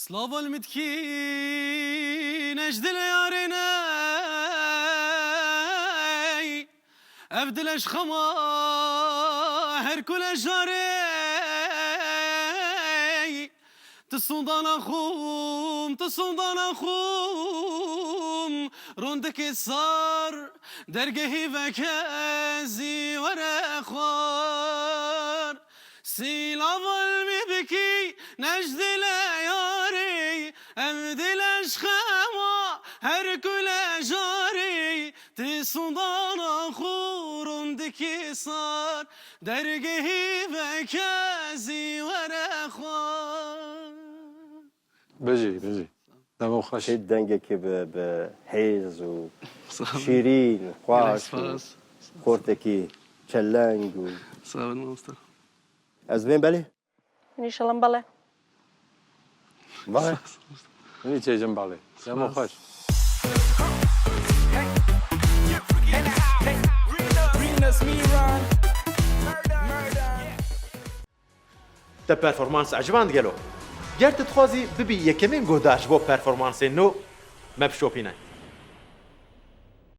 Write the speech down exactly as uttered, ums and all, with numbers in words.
Slava li mitkî, ne ji dilê yarê ney. Ev dile ji xema her ku le jarê. Tu sondana xûm, tu sondana xûm, rondikê sar, dergehî veke zî were xwar. Sîlava li min bikî, ne ji dilê yarê, ev dile ji xema her ku le jarê. Ti sondana xû rûn dikî sar, dergehî veke zî were xwar. Bijî, bijî. Dema xweş. Çi dengekî bi, bi hêz û Sağ olun. Şîrîn, Gelek xweş û spas. Xortekî çeleng û Sağ olun, mamosta. Ez bên belê? Înşallah belê. Belê. Min çêjin belê. Dema xweş. Te performans eciband gelo? Ger tu dixwazî bibî yekemîn guhdar ji bo performansên nû, me bişopîne.